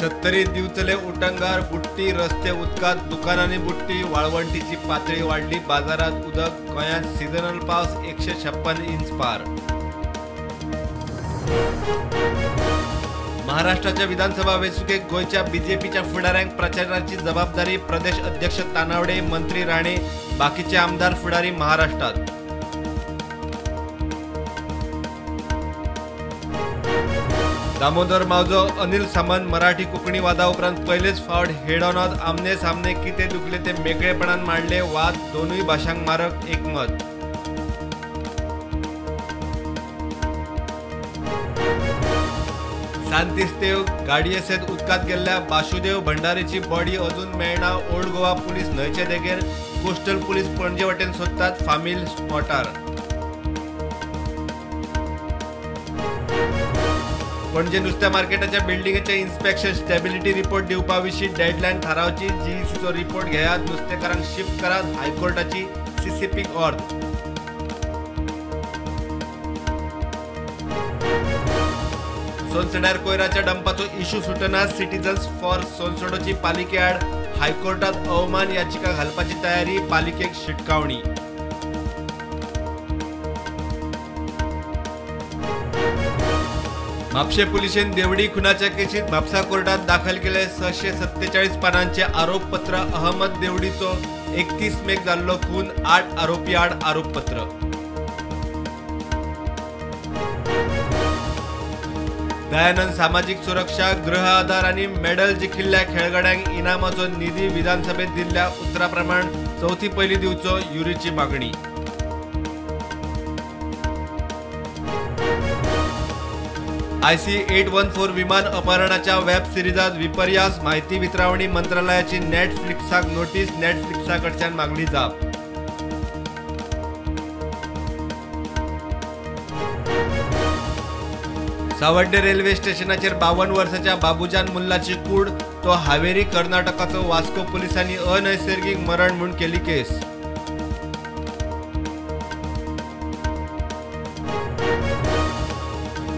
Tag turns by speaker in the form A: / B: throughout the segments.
A: सत्तरी दिवचले उटंगार बुडटी रस्ते उदकांत दुकानांनी बुडटी वाळवंटीची पातळी वाडली बाजारात उदक गोंयांत सिजनल पावस 156 इंच पार। महाराष्ट्राच्या विधानसभा वेंचणुकेक गोंयच्या बीजेपीच्या फुडाऱ्यांक प्रचाराची जबाबदारी प्रदेश अध्यक्ष तानावडे मंत्री राणे बाकीचे आमदार फुडारी महाराष्ट्रात। दामोदर मावजो अनिल सामंत मराठी कोंकणी वादा उपरांत पयलेच फावट हेडॉनात आमने सामने कितें दुखले ते मेकळेपणान मांडले वाद दोनूय भाशांक मारक एकमत। सांतिस्तेव गाडयेसयत उदकांत गेल्ल्या बाशुदेव भंडारीची बॉडी अजून मेळना ओल्ड गोवा पुलीस न्हंयचे देगेर कोस्टल पुलीस पणजे वटेन सोदतात फामील स्पॉटार। पणजे नुस्त्या मार्केटाच्या बिल्डिंगेचे इन्स्पेक्शन स्टेबिलिटी रिपोर्ट दिवपा विशीं डेडलायन थारावची जीईसीचो रिपोर्ट घेयात नुस्तेकारांक शिफ्ट करात हायकोर्टाची सीसीपीक ऑर्द। सोनसड्यार कोयराच्या डंपाचो इश्यू सुटना सिटीजन्स फॉर सोनसडोची पालिकेआड हायकोर्टात अवमान याचिका घालपाची तयारी पालिकेक शिटकावणी। म्हापशें पुलिशेन देवडी खुनाच्या केशीत म्हापसा कोर्टात दाखल केले 647 पानांचे आरोपपत्र अहमद देवडीचो 31 मेक जाल्लो खून 8 आरोपी आड आरोपपत्र। दयानंद सामाजीक सुरक्षा गृह आधार आनी मेडल जिखिल्ल्या खेळगड्यांक इनामाचो निधी विधानसभेत दिल्ल्या उतरा प्रमाण चवथी पयली दिवचो युरीची मागणी। IC 814 विमान अपहरणाच्या वेब सिरीजात विपर्यास माहिती वितरावणी मंत्रालयाची नेटफ्लिक्साक नोटीस नेटफ्लिक्सा कडच्यान मागली जाप। सावड्डे रेल्वे स्टेशनाचेर 52 वर्साच्या बाबूजान मुल्लाची कूड तो हावेरी कर्नाटकाचो वास्को पुलिसांनी अनैसर्गिक मरण म्हूण केली केस।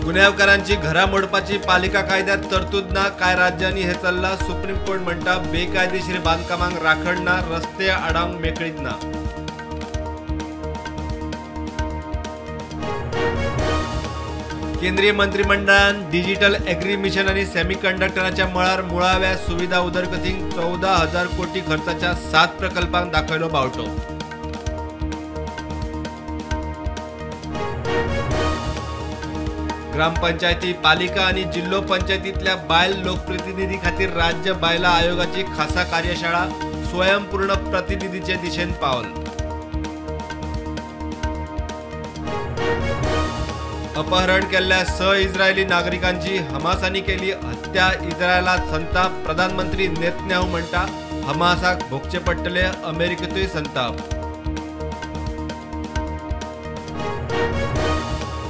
A: गुन्यांवकारांची घरां मोडपाची पालिका कायद्यात तरतूद ना कांय राज्यांनी हे चल्ला सुप्रीम कोर्ट म्हणटा बेकायदेशीर बांदकामांक राखण ना रस्ते आडावंक मेकळीक ना। केंद्रीय मंत्रिमंडळान डिजिटल एग्री मिशन आनी सेमीकंडक्टराच्या मळार मुळाव्या सुविधा उदरगतीक 14,000 कोटी खर्चाच्या 7 प्रकल्पांक दाखयलो बावटो। ग्रामपंचायती पालिका आनी जिल्लो पंचायतींतल्या बायल लोकप्रतिनिधी खातीर राज्य बायलां आयोगाची खासा कार्यशाळा स्वयंपूर्ण प्रतिनिधीचे दिशेन पावल। अपहरण केल्ल्या 6 इस्रायली नागरिकांची हमासांनी केली हत्या इस्रायलात संताप प्रधानमंत्री नेतन्याहू म्हणटा हमासाक भोगचे पडटले अमेरिकेतूय संताप।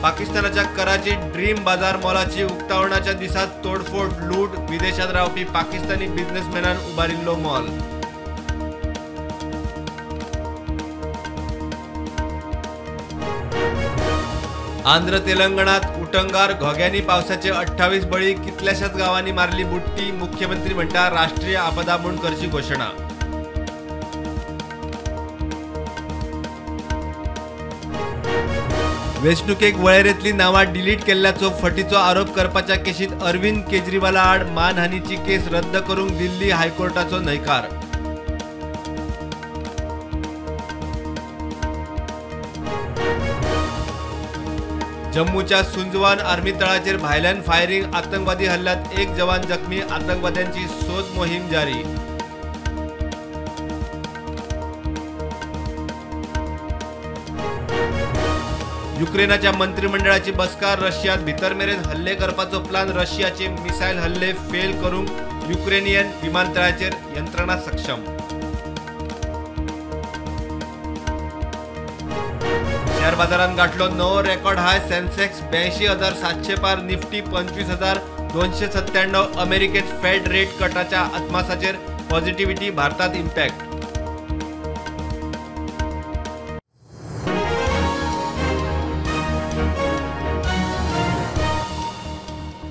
A: पाकिस्तानाच्या कराची ड्रीम बाजार मॉलाची उक्तावणाच्या दिसात तोडफोड लूट विदेशात रावपी पाकिस्तानी बिझनेसमॅनान उबारिल्लो मॉल। आंध्र तेलंगणात उटंगार घोग्यांनी पावसाचे 28 बळी कितल्याशाच गावांनी मारली बुडटी मुख्यमंत्री म्हणटा राष्ट्रीय आपदा म्हूण करची घोशणा। वेंचणुकेक वळेरेंतली नांवां डिलीट केल्ल्याचो फटीचो आरोप करपाच्या केशीत अरविंद केजरीवाला आड मानहानीची केस रद्द करूंक दिल्ली हायकोर्टाचो न्हयकार। जम्मूच्या सुंजवान आर्मी तळाचेर भायल्यान फायरिंग आतंकवादी हल्ल्यात 1 जवान जखमी आतंकवाद्यांची सोद मोहीम जारी। युक्रेनाच्या मंत्रिमंडळाची बसका रशियात भितर मेरेन हल्ले करपाचो प्लान रशियाचे मिसायल हल्ले फेल करूंक युक्रेनियन विमानतळाचेर यंत्रणा सक्षम। शेअर बाजारात गाठलो नवो रेकॉर्ड हाय सेन्सेक्स 82,700 पार निफ्टी 25,297 अमेरिकेत फेड रेट कटाच्या अदमासाचेर पॉझिटिव्हिटी भारतात इम्पॅक्ट।